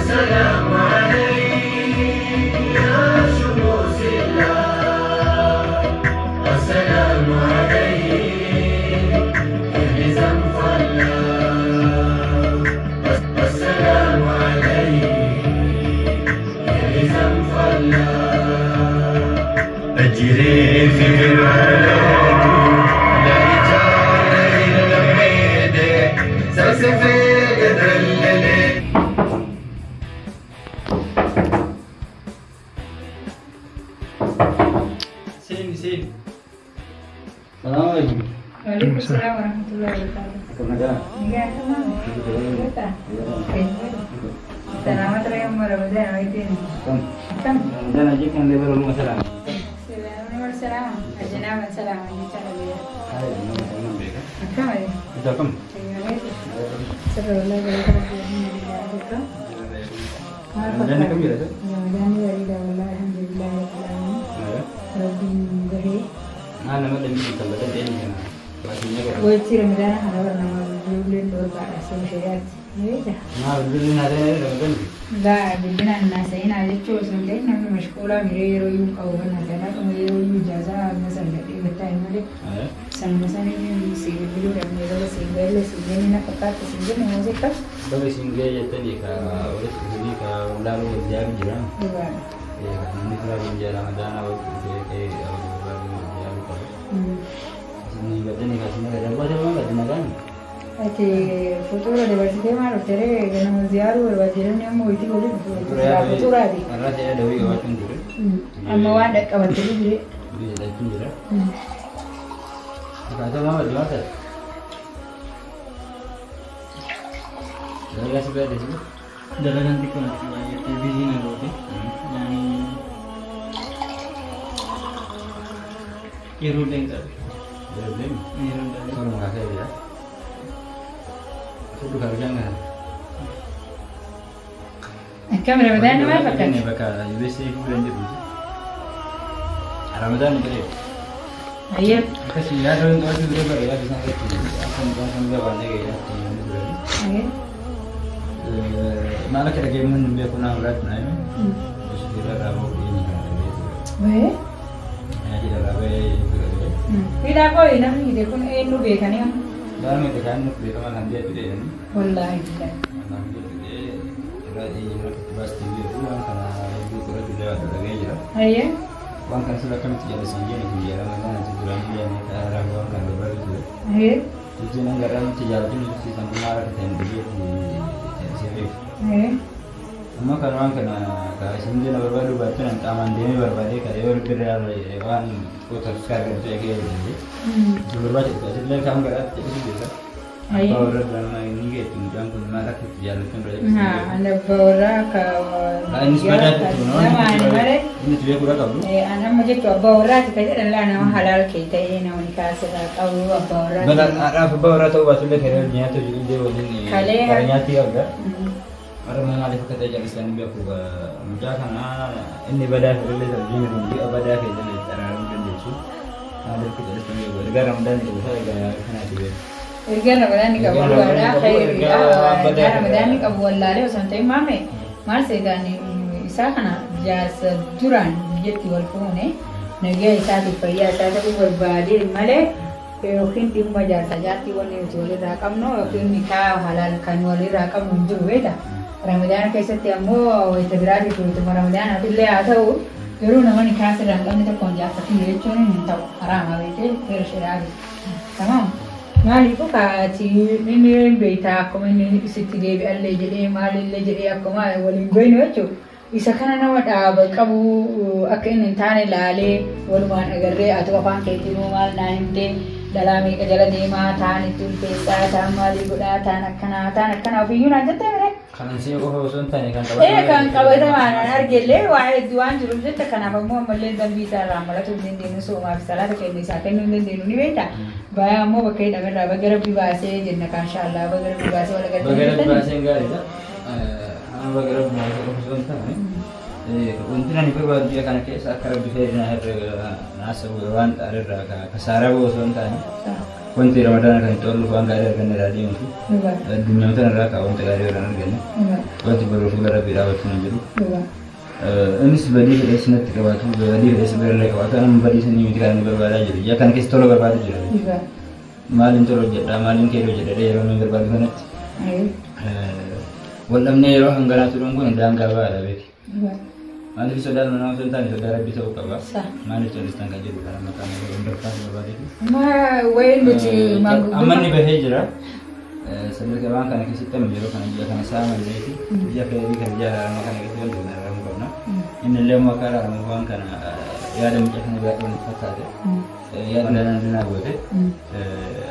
السلام عليك يا شموس الله، السلام عليك يا زنفر الله، السلام عليك يا زنفر الله. أجري في الولد لا سين سين. السلام عليكم. وعليكم السلام ورحمة الله وبركاته. سلامات يوم رمضان ويتين. كم؟ رمضان أجيك أنا لبر المسلام. سلام سلام. أجناب سلام. كم؟ إذا كم؟ رمضان كم يا رجل؟ رمضان يا والله الحمد لله رب العالمين. ربي بهي. أنا ما لم يكن بدل دين ويتي رمضان أنا برنامج جولين بربع سوشيات. ما بدلنا هذا رمضان. لا بدلنا الناس هنا جتوا سنتين نحن مشغولة مريرو يوم أو هنا مريرو يوم جازا مثلا بتاعي ملك. سنة مثلا سيد بلو رمضان سيد سيد نفقات سيد موسيقى. بس سيد يتني كا ولد سيد كا ولا لو زيار جرام. إيه نحن نجي رمضان أو كي أو زيار كذا. ini بدني كاسينا كذا بس ما بدنا كان. أتي فطورة دبرتي ما رفتري جنا زيارة والبادرين يوم ويتي قولي فطورة دي. مرة سيا دوي قواتن دي. أما واحد قواتن دي. دي لكن دي. كذا ما بدنا كذا. دلنا سبعة دي. دلنا تكون busy na rote. Yani ये रूल नहीं कर. Problem? ये रूल नहीं. थोड़ा मंगा के दिया. तो घर जाएंगे. كم رمضان ما فكرت؟ नहीं बका यूएसए की ब्रांड है. रमजान निकले. أيه. बस यार रोज रोज दूर पर यार बिना के अपन कौन सा बांधे गए यार أيه. माला के लगे मन में कोना रात नहीं में. बस तेरा रावो ये नहीं करते. वह? ये रावे फिर आपको ये ना नहीं देखो ये नु बेखा नहीं हम. दाल में देखा नु बेखा माल हंदिया तुझे नहीं. والله بالله. हंदिया तुझे तेरा ये बस तुझे तू वहाँ खाना ये पूरा तुझे वाला लगे जरा. أيه. वहाँ खाना सुबह कम तुझे संजय नहीं तुझे रहा मैं ना तुझे रहा नहीं रहा वहाँ खाना बराबर तुझे. أيه. तुझे ना घर में तुझे आती नहीं तुझे संतुलन आ रहा था तुझे तुझे. أيه. amma kan waan kana ka isin na barbaadu baattu nan qaamaan deemee barbaadee ka yoo bira waan qoota subscribe godhee kee jedhee isin barbaade asillee kaan garaatti jedhu jira. Abbaa warra duramaa inni geettu mucaan kun maal akka itti jaallattu irra jedhu. Ani abbaa warraa ka. Innis badaa tuttu inni beekuu qabdu. Ani amma jettu abbaa warraati ka jedhan laa nama halaal kee ta'ee namni kaasirraa qabu abbaa warraa. Bala haadhaaf abbaa warraa ta'uu baatullee kan nyaata hojii waliin kara nyaatti qabda. Warra maaliif akka ta'e jallisanii beeku mucaa kana inni badaa fedhallee sarbiin hundi badaa fedhallee xaraaramuu dandeessu. Maaliif akka jallisanii beeku ergaa ramadaan qabu isaa egaa kanaati beeku. Ergaa ramadaan qabu wallaalee khayriidha. Ergaa ramadaan qabu wallaalee osoo hin ta'in maame maal seetaan isaa kana jaarsa duraan biyyatti wal fuune nagaa isaatiif fayyaa isaa ta'uu barbaadee malee yookiin dhimma jaarsa jaartii wanni nuti walirraa qabnu yookiin nikaa halaal kan walirraa qabnu hin jiru beektaa. Ramadaan keessatti ammoo wayita biraatiif wayituma ramadaanaaf illee haa ta'u garuu namni kaasirraa hin qabne tokkoon jaarsa kiyya jechuun hin ta'u haraama beekee seera shari'aati. Tamaam. Maaliifuu kaati inni beektaa akkuma inni sitti deebi'allee jedhee maalillee jedhee akkuma waliin goynu jechuudha. Isa kana nama dhaaba qabu akka inni hin taane laalee walumaan agarree ati afaan keetiin maal naa himtee dhalaa meeqa jala deemaa taan itti ulfeessaa taan maalii godhaa taan akkanaa taan akkanaa ofiiyyuu naan jettee mire. Kanan si qofa osoo hin taane kan qabatamaa. Ee kan qabatamaa naan argellee waa hedduu waan jiruuf jecha kanaaf ammoo ammallee dambii isaa irraa malatu hin dandeenyu soomaa fi salaata keenya isaa kennuu hin dandeenyu ni beekta. Baay'ee ammoo bakka hidhamerraa baga rabbi baasee jenna kan inshaallah baga rabbi baasee wal agartee. Baga rabbi baasee gaariidha. Amma baga rabbi baasee qofa osoo hin taane wanti nani barbaadu biyya kana keessa akka rabbi fedhina herrega naasa'u waan xaarirraa kasaaraa osoo hin taane. Wanti Ramadaana kan itti oolluuf waan gaarii arganne irraa deemuufi Dhugaa. addunyaa tana irraa kaa wanta gaarii irraa arganne Dhugaa. wanti baruu fuula rabbii dhaabachuu hin jiru. Dhugaa. Innis badii fedhees natti qabaatu, badii fedhees birallee qabaatu, anuma badii sanii miti kan inni barbaadaa jiru. Ija kana keessa tola barbaadu jira. Dhugaa. Maaliin tola hojjedha, maaliin keessa hojjedha yeroo inni barbaadu kanatti. Ayi. Wal dhabnee yeroo hanganaa turuun kun daangaa ba'aadha beeki. Dhugaa. Maaliif sodaa nama osoo hin taane sodaa rabbii ta'uu qaba. Sa. Maaliif callistan kan jedhu kana maqaan yeroo hundaffaa barbaadeefi. Ma wayi nuti Amma inni maanguddummaa. bahee jira. Sadarkaa waan kana keessatti amma yeroo kana ji'a kana sa'a malleeti. Ji'a feerii kan ji'a araarama kana keessatti wanti kun araaramuu qabna. Inni illee immoo akka araaramu waan kana yaada mucaa kana biraa qaban fakkaate. Yaada danaa goote.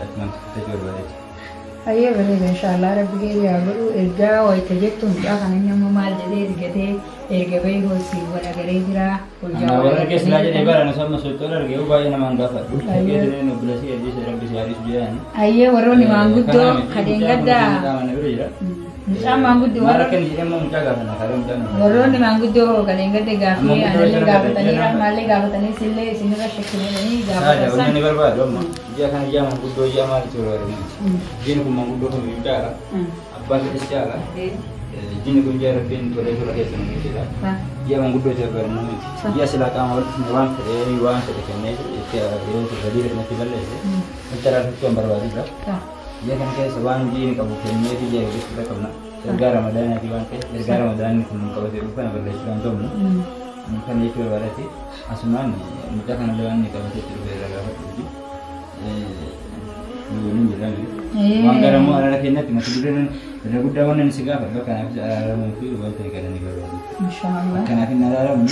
Achumaan tuffachuu barbaadeeti. Hayyee bareeda inshaallah rabbi keenya haa godhu ergaa wayita jettu mucaa kana inni amma maal jedhee ergatee erga bahee hojii wal agaree jira. Hojii Ana warra keessa laa jedhee bara nuti amma socho'uu argee baay'ee namaan gaafadhu. Keessatti obboleessi eebbisa rabbi si haadhisu jedhani. Hayyee warroonni maanguddoo kadeen gaddaa mucaan maanguddoo Maal warra akka inni jedhamu mucaa gaafanna karaa mucaan. warroonni maanguddoo kadeen gadda gaaffii Maanguddoo anallee jira gaafatanii jira. maallee gaafatanii sillee isinirra shakkinanii Saada gaafatan wanni san. inni barbaadu amma ji'a kana ji'a manguddoo ji'a maalitti barbaadu miti. Jiini kun manguddoo kamiyyuu caala. Abbaa fedhis caala. Jiini kun ji'a rabbiin tolee tola keessa nu jira. Ji'a manguddoo itti barbaadu miti. Ji'a silaa qaama walitti waan fedhe waan fedhe kennee itti yeroo sadii fedhe balleesse. Itti araarfachuu waan barbaadudha. Ji'a kana keessa waan jiini qabu kennee fi ji'a eeggachuu qabna. Ergaa Ramadaanaa fi waan ta'eef ergaa Ramadaanni kun nu qabatee dhufu kana balleessuu waan qabnu. Kan jechuu barbaadate asumaan mucaa kanallee waan inni qabatee itti dhufe irraa gaafadhuuti. Waliin jirra waan garammoo araara keenyatti mata dureen irra guddaa waan inni si gaafadhu kanaaf araaramuu fi wanta kan inni barbaadu. Inshaallah. Kanaaf inni araaramnu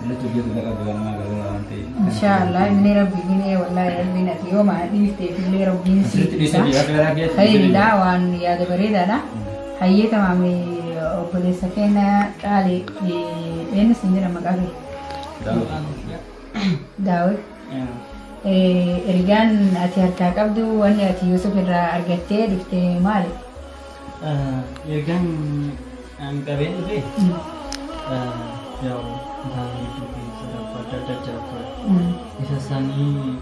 irratti hojjetu qabdu waan namaa gargaara waan ta'eef. Inshaallah inni rabbi ginee wallahi rabbiin ati yoo maa dhiifteef illee rabbiin si Asirratti dhiisee jira garaa keessatti. Khayriidha waan yaada bareedaadha. Hayyee tamaami obboleessa keenya qaali eenyu sin jedha maqaa kee? Daawit. Ergaan ati harkaa qabdu wanni ati Yusuf irraa argattee dhufte maali? Ergaan ani qabee dhufe yaa'u isaan gidduu keessa rakkoo adda addaa jira ture. Isa sanii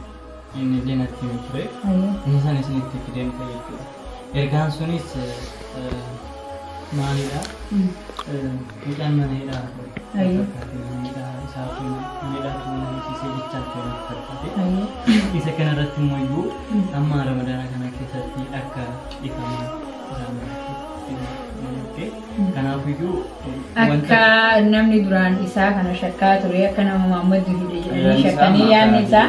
inni illee natti hime ture. Isa sana isinitti fidee dhufe jechuudha. Ergaan sunis maalidha? Mucaan mana hidhaa ture. Mana hidhaa isaa mana hidhaa ture nama ciisee jechaa ture natti fakkaate. Isa kanarratti immoo iyyuu amma Ramadaana kana keessatti akka dhiifama isaan biratti Kanaafiyyuu Akka namni duraan isaa kana shakkaa ture akka nama Muhammad hidhe jedhanii shakkanii yaadni isaa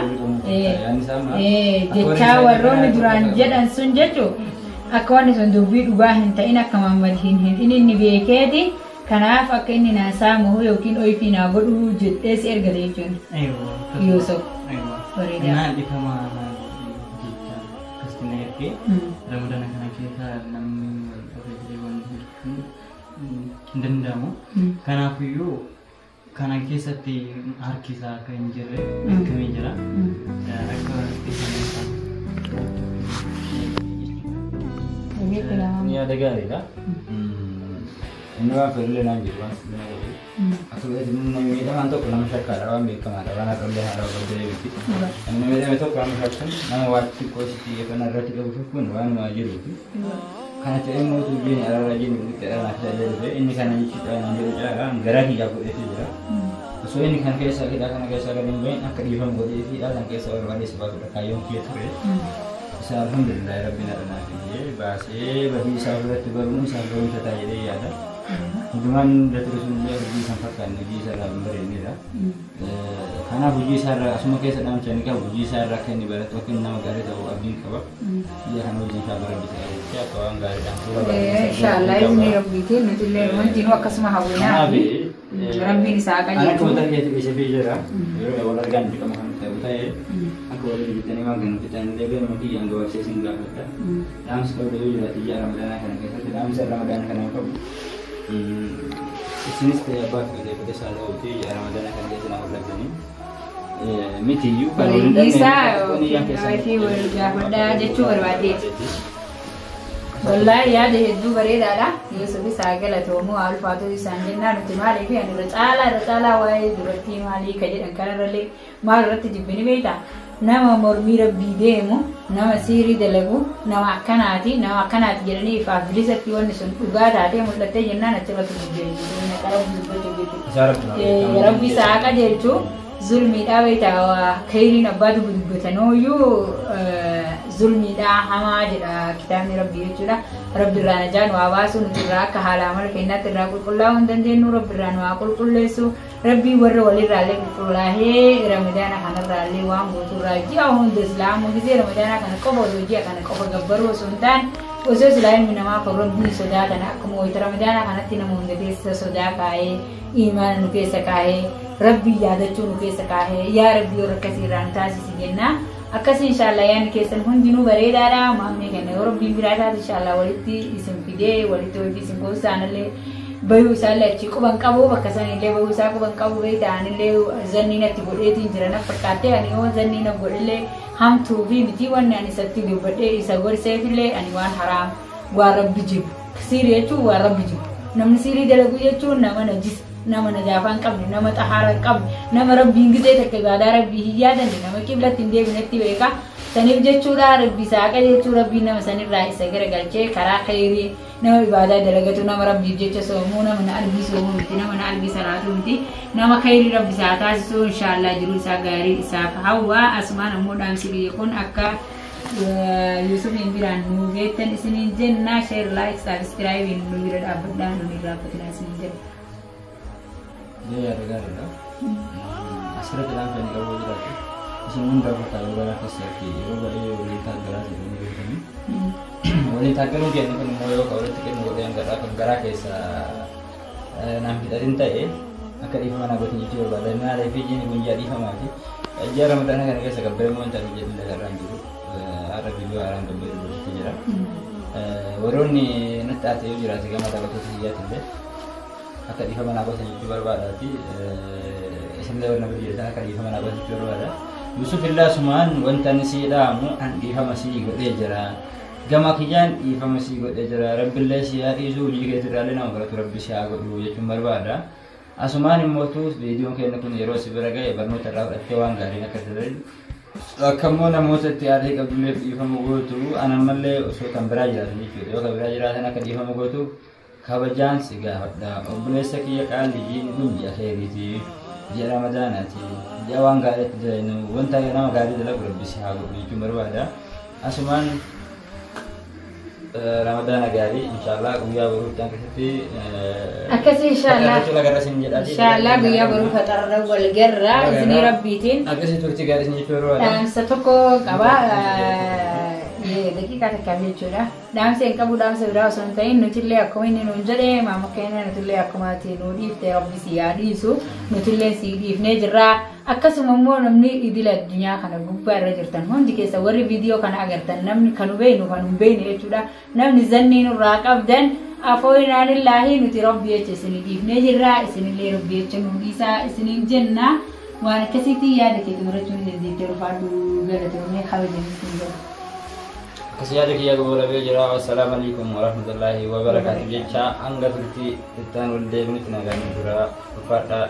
jechaa warroonni duraan jedhan sun jechuun akka wanni sun dubbii dhugaa hin ta'in akka Muhammad hin hidhin inni beekeeti kanaaf akka inni naa saamu yookiin oyfii naa godhu jedhee si ergate jechuun. Yusuf. Bareedaa. Naan dhiifama jecha akkasitti na ergee Ramadaana kana keessa namni wal dhabee jedhee wanti jechuun hin danda'amu. Kanaafiyyuu kana keessatti harki isaa akka hin jirre beekamee jira. Akka dhiifama isaa Inni yaada gaariidha. Inni waan fedhillee naan jiru waan fedhillee qabu. Akka beektu namni miidhamaan tokko nama shakkaadha waan beekamaadha waan har'allee haala barbaadee miti. Namni miidhame tokko nama shakkuun nama waan xiqqoo si xiyyeeffannaa irratti qabu shakkuun waanuma jiruufi. Kana ta'ee immoo utuu jiini araaraa jiini walitti araaraaf isa jedhu inni kana jechuudha naan jedhu caalaa garaa kiyyaa godheetu jira. Osoo inni kan keessa hidhaa kana keessaa gadi hin bahin akka dhiifamu godhee fi hidhaa kan keessa barbaadee si baasudha kaayyoon kiyya ture. Isa alhamdulillah rabbiin haadha naaf baasee badii isaa ofirratti baruun isaaf barumsa ta'a jedhee yaada. Hundumaan irra ture sun illee hojii isaan fakkaanne hojii isaa irraa hin bareednedha. Kanaaf hojii isaa irraa asuma keessa dhaamsa inni qabu hojii isaa irraa akka inni baratu akka inni nama gaarii ta'u abdiin qaba. Biyya kana hojii isaa bara bisa qabutti akka waan gaariidhaan fuula Inshaallah inni rabbiitiin nuti illee wanti nu akkasuma hawwinaa fi rabbiin isaa Ana qajeelchu. akka mataa keetti dhiisee fi jira. Yeroo wal argaan dirqama kan ta'u ta'ee akka waliin bitanii waan kana bitan illee galma kiyyaan gabaabsee isin gaafadha. Dhaamsi qabdu yoo jiraate ji'a Ramadaanaa kana keessatti dhaamsa Ramadaana kana qabu. Isinis ta'e abbaa fi ta'e fedhe isaa ta'uuti ji'a Ramadaanaa kana keessa nama wal Mitiyyuu kan waliin dhabne Isaa niyyaan keessan fi wal gaafadhaa jechuu barbaadeeti. Wallahi yaada hedduu bareedaadha. Yusuf isaa galatoomu haa ulfaatu isaan jennaan nuti maaliif ani irra caalaa waa'ee dubartii maalii ka jedhan kanarrallee maal irratti jibbini beektaa? Nama mormii rabbii deemu, nama siirii dalagu, nama akkanaati, nama akkanaati jedhanii ifaaf bilisatti wanni sun dhugaa taatee mul'attee jennaan achirratti dubbachuu jechuudha. Rabbi isaa haa qajeelchu. Zulmiidhaa beektaa, kayriin abbaa dubbatanooyyuu zulmiidhaa hamaa jedha kitaabni rabbii jechuudha. Rabbi irraa najaa nu haa baasu, nuti irraa akka haala amala keenyaatti irraa qulqullaa'uu hin dandeenyu, rabbi irraa nu haa qulqulleessu. Rabbii warra walirraallee qulqullaa'ee Ramadaana kanarraallee waan guutuurraa ji'a hunda islaamu gisee Ramadaana kana qofa osoo ji'a kana qofa gabbaruu osoo hin taane, osoo silaa ilmi namaa kan rabbii sodaatan akkuma wayita Ramadaana kanatti nama hunda keessa sodaa kaa'ee, imaana nu keessa kaa'ee, rabbii yaadachuu nu keessa kaa'ee, yaa rabbii warra akkasii irraa nu taasisi jenna. Akkasii inshaallah yaadni keessan hundinuu bareedaadha. Maammee kenna yoo rabbiin biraa taate inshaallah walitti isin fidee walitti hojii isin gosaanillee bayuu isaallee achi quban qabu, bakka sanillee bayuu isaa quban qabu beektaanillee zanni natti godheetiin jira na fakkaattee. Ani yoo zanni na godhellee hamtuu fi miti, wanni ani isatti dubbadhee isa gorseefillee ani waan haraam, waan rabbi jibu, siirii jechuun waan rabbi jibu, namni siirii dalagu jechuun nama najis, nama najaafaa hin qabne, nama xahaara hin qabne, nama rabbiin gisee takka ibaadaa rabbii hin yaadanne, nama qiblatti hin deebinetti beeka. Saniif jechuudha rabbi isaa qajeelchuu, rabbiin nama sanirraa isa garagalchee karaa khayrii, nama ibaadaa dalagatu, nama rabbiif jecha soomuu, nama na argii soomuu miti, nama na argii salaatu miti, nama khayrii rabbi isaa taasisuu inshaallah jiruu isaa gaarii isaaf hawwa. Asumaan ammoo dhaamsi biyya kun akka Yuusufiin biraan nu geettan isiniin jenna. Share, like, subscribe nu bira dhaabbadhaa, nu irraanfatinaa isiniin jenna. Yaada gaariidha. Asirratti dhaamsa inni qabu jiraatu. Isin hunda bakka yeroo garaa keessatti yeroo baay'ee waliin taaggalaa jedhanii beekanii. Waliin taaggaluun keenya kun immoo yoo walitti kennu godhee hangadhaa kan garaa keessa naaf hidhatin ta'e akka dhiifama naa gootan jechuu barbaada. Maaliif jiini kun ji'a dhiifamaati. Ji'a Ramadaana kana keessa gabbaree wanta nu jedhu lafarraa hin jiru. Har'a viidiyoo haaraan gabbaree dubbisutti jira. Warroonni natti aate yoo jiraate gama taphattoota kiyyaatillee akka dhiifama naa gootan jechuu barbaadaati. Isinillee warra bira jirtan akka dhiifama naa gootan jechuu barbaada. Yusuf illaa sumaan wanta inni sii dhaamu an dhiifama sii godhee jira. Gama kiyyaan dhiifama sii godhee jira. Rabbillee si haa dhiisu, hojii keetirraallee nama baratu rabbi si haa godhu jechuun barbaada. Asumaan immoo viidiyoon keenya kun yeroo si bira ga'e barnoota irraa fudhattee waan gaariin akka dalagdu, akka immoo namoota itti aadee qabdulleef dhiifama gootu, an ammallee osoo kan biraa jiraatan jechuudha. Yoo kan biraa jiraatan akka dhiifama gootu kabajaan si gaafadha. Obboleessa kiyya qaalii, kun ji'a keeriiti. Ji'a Ramadaanaati. Ji'a waan gaariitti dalagnu, wanta nama gaarii dalagu rabbi si haa godhu jechuun barbaada. Asumaan Ramadaana gaarii inshaallah guyyaa boruu itti keessatti Akkasii inshaallah. Lagarra sin jedhaati. Inshaallah guyyaa boruu faxarra wal garra isinii rabbiitiin. Akkasii turtii gaarii sin jechuu barbaada. Dhaamsa tokko qaba. Daqiiqaa takkaaf jechuudha. Dhaamsa hin qabu, dhaamsa biraa osoo hin ta'in nutillee akkuma inni nuun jedhe, maama keenya, nutillee akkuma ati nuu dhiifte rabbi si haa dhiisu, nutillee si dhiifnee jirra. Akkasuma immoo namni idila addunyaa kana gubbaa irra jirtan hundi keessa, warri viidiyoo kana agartan, namni kan beeknu kan hin beekne jechuudha. Namni zannii nurraa qabdan afooyinaanillaahi, nuti rabbi jecha isinii dhiifnee jirra, isinillee rabbi jecha nuu dhiisaa isiniin jenna. Waan akkasiitti yaada kee xumurachuu ni dandeettee, ulfaadhu, galatoomee, kabajanis ni jira. Akkasii yaada kiyya goolabee jira. Wassalaamu alaikum warahmatullaahi wabarakaatu jecha hanga turtii ittaan wal deebinutti nagaan dura, ulfaadhaa.